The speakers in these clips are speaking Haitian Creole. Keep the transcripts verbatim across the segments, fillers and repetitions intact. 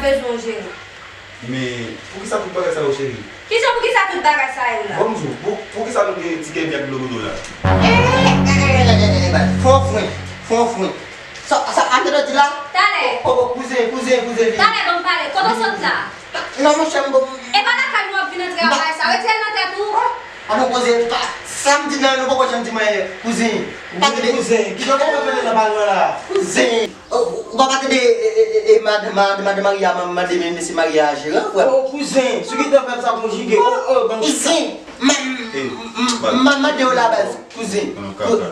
Bezwen yon jeran. Men, poukisa tout bagay sa yo, cheri? Kijan poukisa tout bagay sa yo la? Bon, m di w, pou, poukisa nou gen ti kè vye ak dlo boudo la? Eh, eh, eh, eh, eh, eh, eh, fè yon fren, fè yon fren. Sa, sa, Alfredo di la? Talè. Oh, oh, kouzen, kouzen, kouzen, vini. Talè, ban m pale. Kote w sot la? Non, monchè, m bon. E pa lakay nou ap vin antre ak bagay sa. Retire l nan tèt ou. Alon koze, pa, sa m di nan, nou poko janm di mwen, kouzen. Pa tande. Kouzen, kijan w ap rele nan pale la? Kouzen. Ou, ou pa tande, e, e, e, e, mad-, mad-, madan Maria, ma-, mande men, mesye Maria a jeran, frè. Oh, kouzen, sou ki tan fè sa konjige? Oh, oh, ban m chita. Kouzen, ma-, m-, m-, m-, mande yo la baz, kouzen.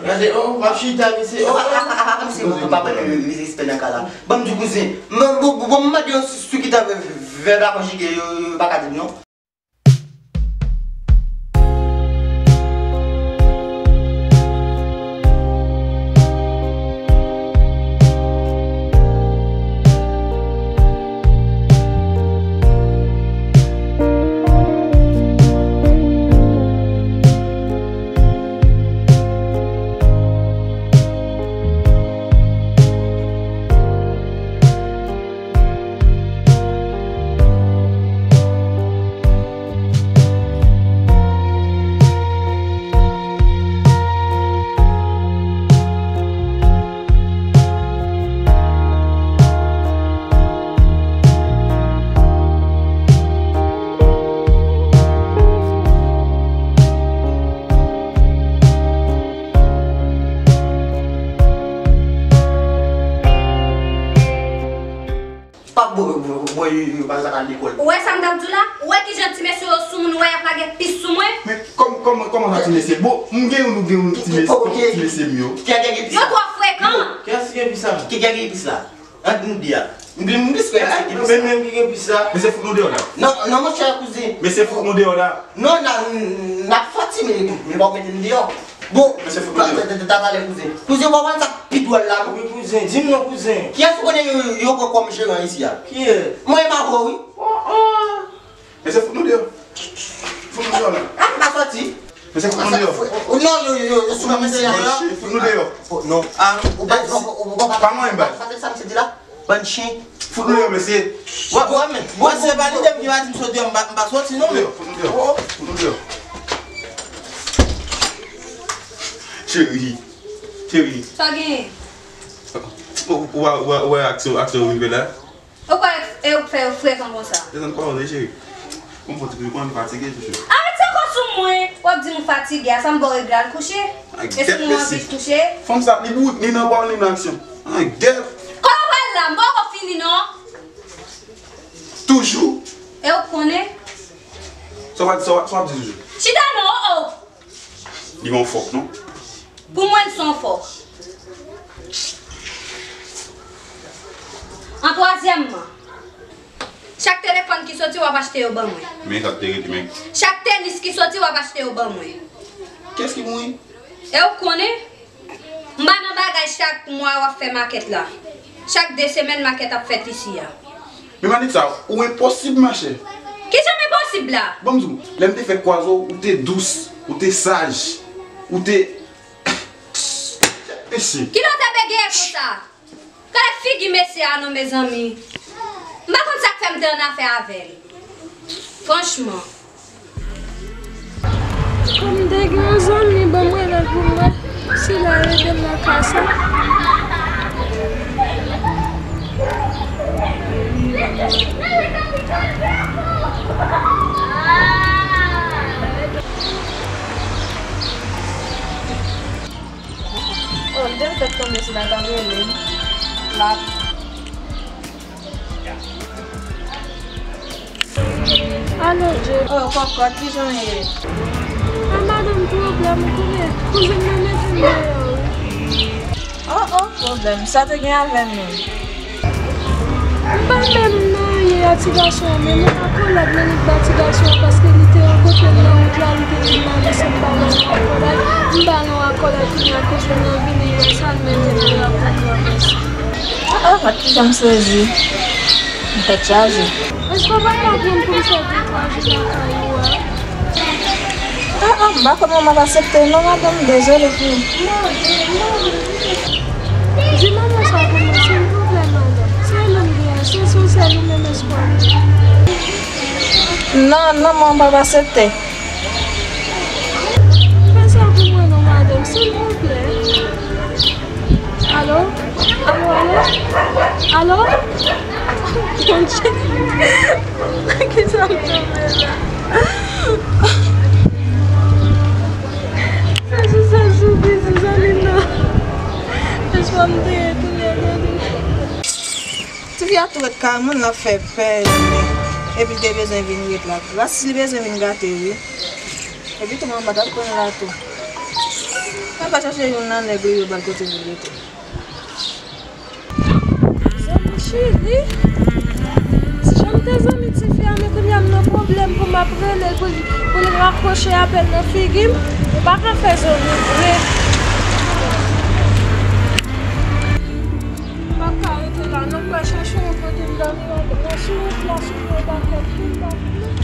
Gade, oh, m ap chita, mesye. Oh, oh, oh, oh, mesye, pa, pa, pa, pa, mesye, respè nan ka la. Ban m di kouzen, m, bon, bon, bon, m mande yo sou, sou ki tan vè, vè, vèb la konjige, yo, yo pa ka di m non. Pa bwè, bwè, bwè, yo, yo pa sa al lekòl. Ou wè sa m t ap di w la? Ou wè kijan ti mesye yo sou moun, ou wè y ap lage pis sou mwen? Men kòm-, kòman, kòman sa ti mesye? Bon, m gen youn, ou gen youn ti mesye, ti mesye m yo. Yo twò frekan. Kiyès ki gen pis la? Ki gen pis la? Ant nou de a. M gen, m gen plis ke mesye ki gen pis la. Men menm ki gen pis la. Mesye fout nou deyò la. Non, non, monchè, kouzen. Mesye fout nou deyò la. Non, n a, n ap sòti, men, men pa mete n deyò. Bon, mesye fout nou deyò. Ta, ta, ta, talè, kouzen. Kouzen, w ap wè sa pi dwòl la, non? Wi, kouzen. Di m non, kouzen. Kiyès ou konnen yo, yo pran kòm jeran isi a? Kiyès? Mwen menm avè w, wi. Oh, oh. Mesye fout nou deyò. Fout nou deyò la. Ah, m pa sòti. Mesye fout nou deyò. Oh, non, yo, yo, yo, yo sou mwen, mesye, la. Fout nou deyò. Oh, non. Ah, ou pa, ou, ou, ou pa, pa mwen, m bay. Sa se sa, mesye di la? Bann chen. Fout nou deyò, mesye. Wè, wè, men. Wè, se pa li menm ki pa di m sòti, m pa, m pa sòti, non, men. Fout nou deyò. Oh, oh. Fout nou deyò. Cheri. Cheri. Sa genyen? Ou, ou, ou, ou, ou wè aksyon, aksyon rive la? Ou kwè e ou k fè yo frekan konsa? Desann kò w, cheri. Bon, bon, ti kou, m fatige, chouchou. Arete kò sou mwen. W ap di m ou fatige, a sa m ba w regle al kouche? E sou mwen w anvi kouche? Fanm sa, li bourik, ni nan pawòl, ni nan aksyon. An gèt. Kòman w pral la? M poko fini, non. Toujou? E ou konnen? Sa w ap, sa w ap, sa w ap di toujou? Chita non, oh, oh. Li pa yon fòk, non? Pou mwen, l se yon fòk. An twazyèmman, chak telefòn ki soti, w ap achte yo ban mwen. Men sa te rete, men. Chak tenis ki soti, w ap achte yo ban mwen. Kiyès ki mouri? E ou konnen? M pa nan bagay chak mwa w ap fè makèt la. Chak de semèn makèt ap fèt isi a. Men Manitza, ou enposib, machè. Kijan m enposib la? Ban m di w, lè m te fèk kwaze w, ou te dous, ou te saj, ou te... Mesye. Kilè w te begeye konsa? Gade figi mesye a non, mezanmi. M pa konn sa k fè m te annafè avè l. Franchman. Kòm m te gen yon zanmi, ban m rele l pou m wè si l a ede m nan ka sa. Oh, m te fèk tonbe sou la, pa rele m. L ap Alo, Dje. Oh, kòkòt, kijan w ye? A, madanm, pwoblèm, ou konnen, kouzen m nan mete m deyò, wi. Oh, oh, pwoblèm. Sa te gen avè m menm? M pa menm nan anyen a ti gason an, men m an akòlèd nan lit ba ti gason an, paske li te rankontre m nan wout la, li te di m ale san m pa wè l an akòlèd. M ba l an akòlèd, kounye a kouzen m nan vini, wè sa l mete m deyò pou granmès. Ah, ah, gad kijan m sezi. M tèt chaje. Èske w pa ka pran m pou m fè de twa jou lakay ou a? Ah, ah, m pa kwè manman ap aksepte non, madanm, dezole pou ou. Di manman sa pou mwen, silvouplè, madanm. Se yon nonm genyen, se sou sèl ou menm, èske Non, non, mwen pa aksepte. Fè sa pou mwen non, madanm, silvouplè. Alo? Alo, alo? Alo? Bondye. Kisa m tonbe la? Se sou sa soufri, se sa li nan. Espa m te ye tou lè gade. Tifi a tou ret kay moun, l ap fè pè. Epi l te bezwen vin ret la. Rasis li bezwen vin gate wi. Epi tou manman t ap pran l la tou. Mwen pa chache youn nan nèg li yo ba l kote pou l rete. Zanmi Chili? Jan m te zanmi tifi a, men kounye a m nan pwoblèm pou m ap rele l pou l, pou l rakwoche apèl nan figi m. Ou pa ka fè zanmi vre. M pa ka rete la non, m pral chache yon kote m dòmi, nan sou wout la, sou yon pakèt kou m pa konnen.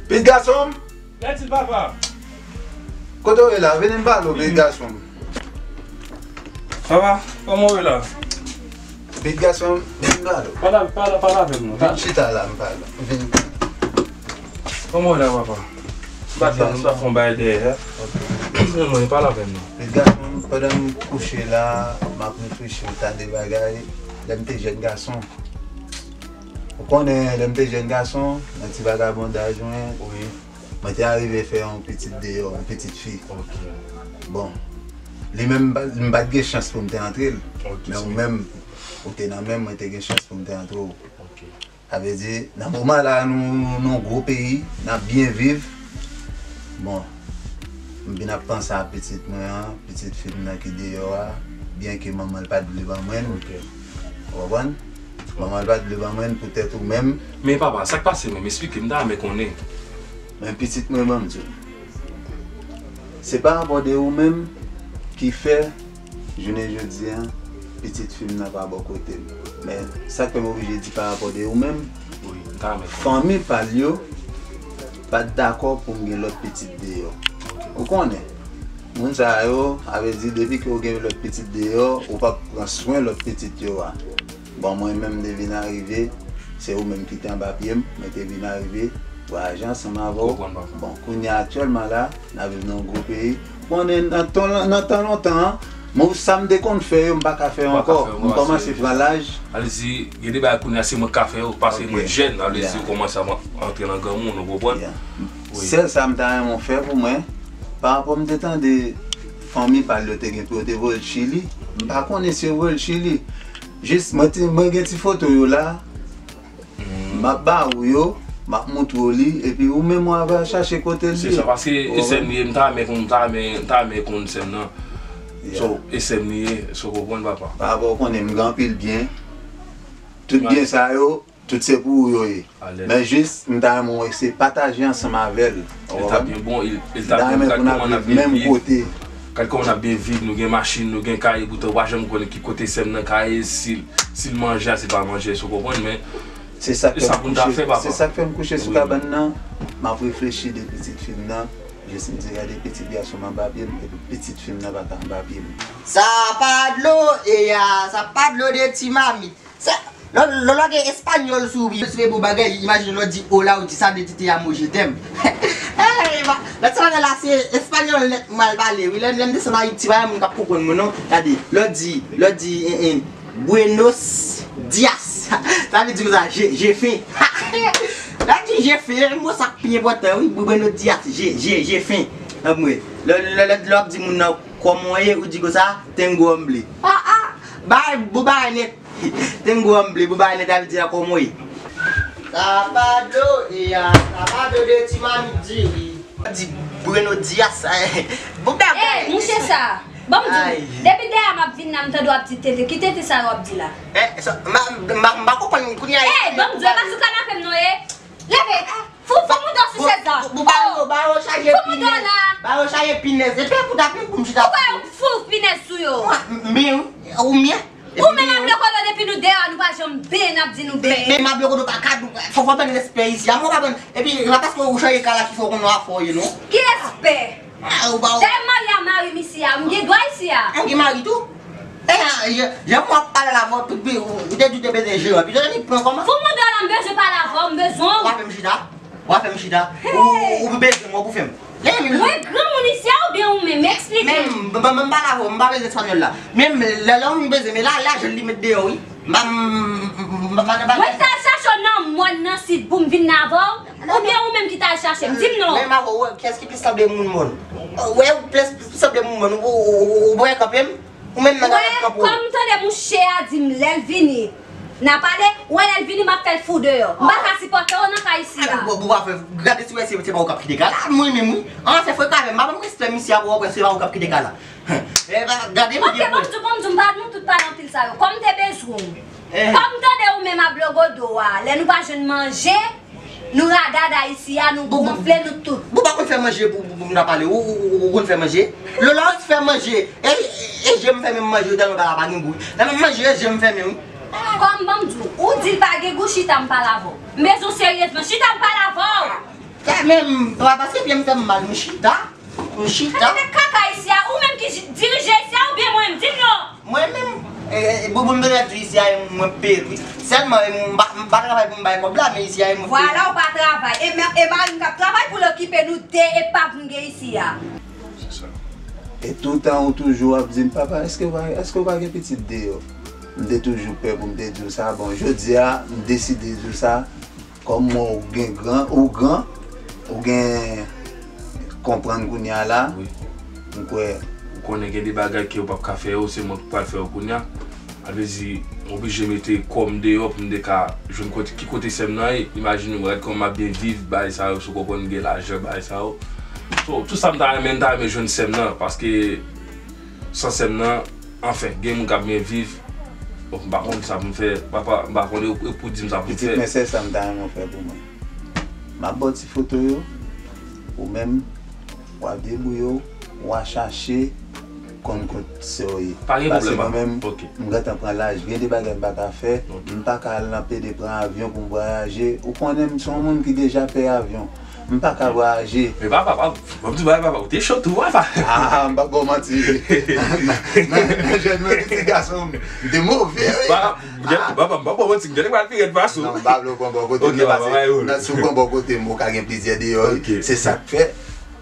Pitit gason m. Lètil papa. Kote w ye la? Vini m pale w, pitit gason m. Papa, kòman w ye la? Pitit gason m, vin m pale w. Pale, pale, pale avè m non. Vin chita la, m pale w. Vin. Kòman w ye la, papa? M pa tann, m ta fè yon bagay dèyè. Mwen, pale avè m non. Pitit gason m, pandan m kouche la, m ap reflechi, m tande bagay, lè m te jèn gason. Ou konnen, lè m te jèn gason, nan ti vagabondaj mwen, wi, mwen te arive fè yon pitit deyò, yon pitit fi. Ok. Bon, li menm, m pa, m pa t gen chans pou m te antre l. Ok, men ou menm, ou te nan men m, mwen te gen chans pou m te antre w. Ok. Sa vle di, nan moman la, nou, nou nan gwo peyi, n ap byen viv. Bon, m vin ap panse a pitit mwen an, pitit fi m nan ki deyò a, byenke manman l pa t vle ban mwen l. Ok. Ou konprann? Manman l pa t vle ban mwen l poutèt ou menm. Men papa, sa k pase menm? Esplike m, m ta renmen konnen. Men pitit mwen, ban m di w. Se pa rapò de ou menm ki fè, jounen jodi a, pitit fi m nan pa bò kote m. Men, sa k fè m oblije di pa rapò de ou menm, wi, m ta renmen konnen. Fanmi pa l yo pa t dakò pou m gen lòt pitit deyò. Ok. Ou konnen, moun sa yo, sa vle di, depi ke w gen lòt pitit deyò, ou p ap pran swen lòt pitit yo a. Bon, mwen menm, m te vin arive, se ou menm ki te anba pye m, mwen te vin arive, vwayaje ansanm avè w. Konprann, papa. Bon, kounye a, aktyèlman la, n ap viv nan yon gwo peyi. Konnen nan tan, nan tan lontan an, mwen, sa m te konn fè yo, m pa ka fè ankò. M kòmanse pran laj. Alèzi, gen de bagay kounye a, se mwen k ka fè yo, paske mwen jèn, alèzi, yo kòmanse ap antre nan granmoun, ou konprann? Wi. Sèl sa m ta renmen w fè pou mwen, pa rapò m te tande fanmi pa l yo te gen pou yo te voye l Chili, m pa konnen si yo voye l Chili. Jis, mwen ti, mwen gen ti foto yo la. M ap ba ou yo, m ap moutre w li, epi ou menm w a va chache kote l ye. Se sa, paske e sè m li ye, m ta renmen konn, m ta renmen, m ta renmen konn sè m nan. So, e sè m li ye, so, konprann, papa. Papa, ou konnen m gen anpil byen. Tout byen sa yo, tout se pou ou yo ye. Men jis, m ta renmen w eseye pataje ansanm avè l. Ou konprann? Li ta byen bon, li ta byen, gad kòman n ap byen viv. Gad kòman n ap byen viv, nou gen machin, nou gen kay, epoutan w pa janm konnen ki kote sè m nan ka ye, si, si l manje a, si l pa manje, èske w konprann, men se sa k fè m kouche, se sa k fè m kouche sou kabann nan, m ap reflechi de pitit fi m nan, jis m di gade pitit gason m anba pye m, epi pitit fi m nan pa ka anba pye m. Sa pa dlo, eya, sa pa dlo de ti mamit. Sa, lò, lò, lò gen espanyòl sou, sou Facebook bagay, imajine lò di hola ou di sa vle di te amo, je t'aime. Hey, lòt semèn la se espanyòl nèt m al pale, wi, lè, lè m desann Ayiti, pa gen moun k ap konprann mwen non. Gade, lò di, lò di, en, en, buenos dias. Sa vle di konsa, je, je fen. Lò di je fen, mo sa k pi enpòtan, wi, buenos dias, je, je, je fen. Anmwe, lò, lò, lò, lò ap di moun nan kòman w ye, ou di konsa, tengo hambre. Ah, ah, bay, bon bagay nèt. Tengo hambre, bon bagay nèt, sa vle di la kòman w ye. Sa pa dlo, eya, sa pa dlo de ti mamit diri. Di buenos dias, bon bagay. Ey, mouche sa, ban m di w, depi dèyè m ap vin la, m tande w ap di tete. Ki tete sa yo ap di la? Eh, sa, m pa, m pa, m pa konprann kounye a. Ey, ban m di w, e pa sou kanape m non ye. Leve, fou, fou mouda sou chèz la. Bouba yo, ba yo chaje pi nèt. E pinèz, e pè pou ta plen pou m chita. Ou kwè ou fout pinèz sou yo? Mwen, m byen, wi. Ou byen? Ou menm ak Blòkodo depi nou deyò, nou pa janm byen, n ap di nou byen. Men, men m ak Blòkodo pa ka, fò, fò w ban n respè isi a. Mwen pa ban n, epi, se pa paske ou chanje kay la ki fè w konnen w ap fè w ye, non. Ki respè? Ah, ou pa, ou Dayè m marye a mari m isi a, m gen dwa isi a. Ou gen mari tou? Eh, jan, jan mwen ap pale la, mwen, pi, pi, ou te di w te bezwen jere, pi te ni pran kòman? Fou mwen dè la, m bezwen pale avè w, m bezwen w. W a fè m chita? W a fè m chita? Ou, ou bezwen mwen pou fè m. Lè m Mwen granmoun isi a oubyen ou menm? Eksplike m. Men, m, m, m pale avè w, m pa bezwen espanyòl la. Men, lè, lè w bezwen, men la, la, je li met deyò, wi. M pa, m, m, m, m pa nan bagay Mwen sa. T al chache w nan mòn nan sid pou m vin nan avè w? Oubyen ou menm ki t al chache m? Di m non. Men m avè w, wè, kiyès ki plis sanble moun mòn? Wè, ou plis, plis sanble moun mòn, ou, ou, ou, ou bwè kanpe m? Ou menm nan Wè, gade kanpe w. Kòm m tande mouche a di m lè l vini, n a pale, wè lè l vini, m ap fè l fou deyò. M pa ka sipòte w nan kay isi a. Ou, ou pa fè, gade si wè se, se pa ou k ap kite kay la, mwen menm wi. An, fè freka avè m, pa ban m respè misye a, pou w wè se pa ou k ap kite kay la. Eh, gade m Ok, byen bon, m di w, bon, m di w, m pa nou tout pale anpil sa yo. Kòm m te bezwen w. Eh. Kòm m tande ou menm ak Blògodo a, lè nou pa jwenn manje, nou radada isi a, nou Bon, bon. gonfle nou tout. Bon, pa konn fè manje pou, pou, pou m ta pale. Ou, ou, ou, ou konn fè manje? Lola, ou fè manje. E, e, e je m fèmen m manje, tèlman bagay la pa gen gou. Lè m ap manje, e je m fèmen, wi. Kòm ban m di w, ou di l pa gen gou, chita m pale avè w. M bezwen w seryezman, chita m pale avè w. Fè men, pa, paske pye m fè m mal, m chita. M chita. Gade kaka isi a, ou menm ki ji- dirije isi a oubyen mwen menm? Di m non. Mwen menm, e, e, bouboun bezwen di isi a, e mwen peye tou. Sèlman, e, m pa, m pa travay pou m bay kòb la, men isi a, e mwen peye. Vwala, ou pa travay. E, men- e mari m k ap travay pou l okipe nou de epav m gen isi a. Se sa. E toutan ou toujou ap di m, "Papa, èske w pa, èske w pa gen pitit deyò?" M te toujou pè pou m te di w sa. Bon, jodi a, m deside di w sa. Kòm mwen ou gen gran, ou gran, ou gen konprann kounye a la, Wi. m kwè. Ou konnen gen de bagay ke ou p ap ka fè yo, se mwen ki pral fè yo kounye a. Sa vle di, m oblije mete kò m deyò pou m te ka jwenn kote, ki kote sè m nan ye. Imajine w, gad kòman m ap byen viv, bagay sa yo, si w konprann, m gen lajan, bagay sa yo. So, tout sa m ta renmen, m ta renmen jwenn sè m nan, paske san sè m nan, anfen, gen moun k ap byen viv. Bon, m pa konn sa pou m fè, papa, m pa konn, e, e pou di m sa pou m Pitit fè. mwen, sèl sa m ta renmen w fè pou mwen. M ap ba w ti foto yo, ou menm, w a debouye w, w a chache konn kot sè w ye. Pa gen Paske pwoblèm, mwen papa. menm, Ok. m gentan pran laj, gen de bagay m pa ka fè, Ok. m pa ka al nan pede pran avyon pou m vwayaje. Ou konnen m se yon moun ki deja pè avyon. M pa ka vwayaje. Men papa, papa, ban m di w bagay, papa, ou te cho tou, papa. Ah, m p ap ba w manti. Nan, nan, nan jèn mwen, pitit gason m, m te move, wi. Papa, m gen- Ah. papa, m p ap ba w manti, m genlè pral pi rèd pase w. Non, m pa vle w pran bò kote m, Ok, papa, pase bay ou. nan, si w pran bò kote m, ou ka gen plizyè deyò, wi. Ok. Se sa k fè,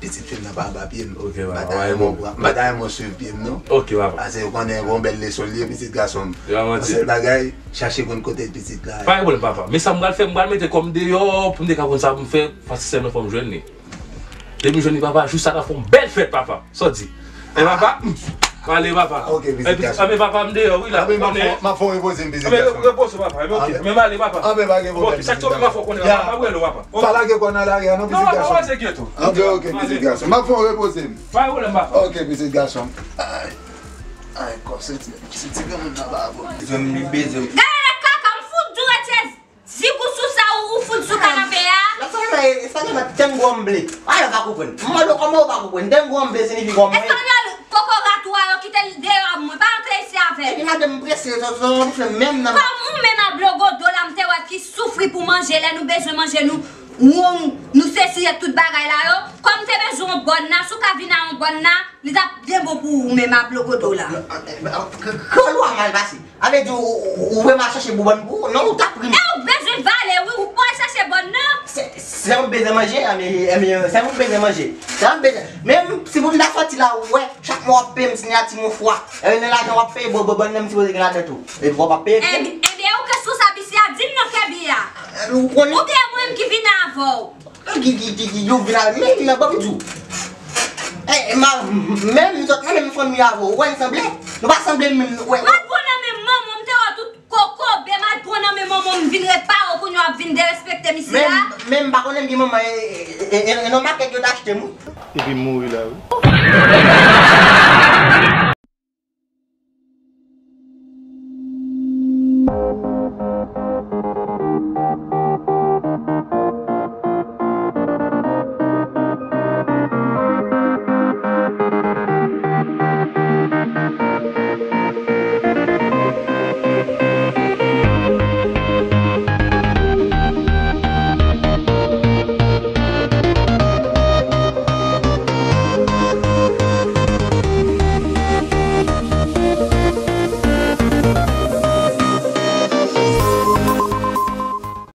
pitit fi m nan pa anba pye m. Ok, papa, bay ou. M pa ta renmen w pran, m pa ta renmen w swiv pye m, non. Ok, papa. Pase ou konnen, yon bèl leson l ye, pitit gason m. Yon sèl bagay, chache konn kote pitit la ye. Pa gen pwoblèm, papa. Men sa m pral fè, m pral mete kò m deyò, pou m te ka konn sa pou m fè, paske sè m nan fò m jwenn li. Depi m jwenn li, papa, jou sa n ap fè yon bèl fèt, papa. Sa w di? E papa? M ale, papa. Ok, pitit gason. Anben papa, m deyò, wi, la. Anben, m ap fè, m ap fè yon repoze m, pitit gason. Anben, repoze, papa. Anben, ok. Men m ale, papa. Anben, pa gen pwoblèm, pitit gason. Ok, sa k tou m ap fè w konnen, papa. M ap rele w, papa. Non, papa, pa gen kò nan lari a, non, pitit gason. Anben, ok, pitit gason. M ap fè yon repoze m. Pa gen pwoblèm, papa. Ok, pitit gason. Ay, ay, kò, se ti, se ti granmoun nan pa bon. Bezwen m, li bezwen m. Gade lè kaka, m fout di w retire zigou sou sa ou, ou fout sou kanape a. Nan sa la, espanyòl la, tengo hambre. A, yo pa konprann. M mande w kòman ou pa konprann. Tengo hambre siyifi kòman? Espanyòl, kokorat ou a yo kite l deyò mwen. Pa antre isi avè m. Epi madanm prese, sa, sa, sa, menm nan. Kòm ou menm ak Blògodo la, m te wè ki soufri pou manje, lè nou bezwen manje, nou, nou, nou sesi ak tout bagay la yo. Kòm te bezwen yon bòn nan, si w ka vin a yon bòn nan, li t ap byen bon pou ou menm ak Blògodo la. Kòlwa mal pase. A vle di ou, ou, ou, ou vrèman al chache bòn pou ou? Non, ou t ap ri m. E ou bezwen vale, wi, ou pa al chache bòn nan. Se, se yon bezwen manje, a, men, e, men, se yon bezwen manje. Se yon bezwen. Men si pou m ta sòti la, ou wè, chak mwa w ap peye m, sinyati m yon fwa. E, nan lajan w ap peye, bòn, bòn, bòn nan m sipoze gen ladan tou. E w p ap peye. Ebyen, ebyen, ou k responsab isi a, di m non, Kèbi a. Ou konnen. Oubyen mwen menm ki vin avè w. Ki, ki, ki, ki, yo vin al, men, men, ban m di w. Eh, ma, menm zòt nan menm fanmi avè w, wè n sanble? Nou pa sanble menm, wè. M al pran nan men manman m, te wè tout kokobe, m al pran nan men manman m, vin ret pare w, kounye w ap vin derespekte m isi la. Men, men m pa konnen m gen manman, e, e, e, e, e nan makèt yo t achte m, wi. Epi m mouri la, wi.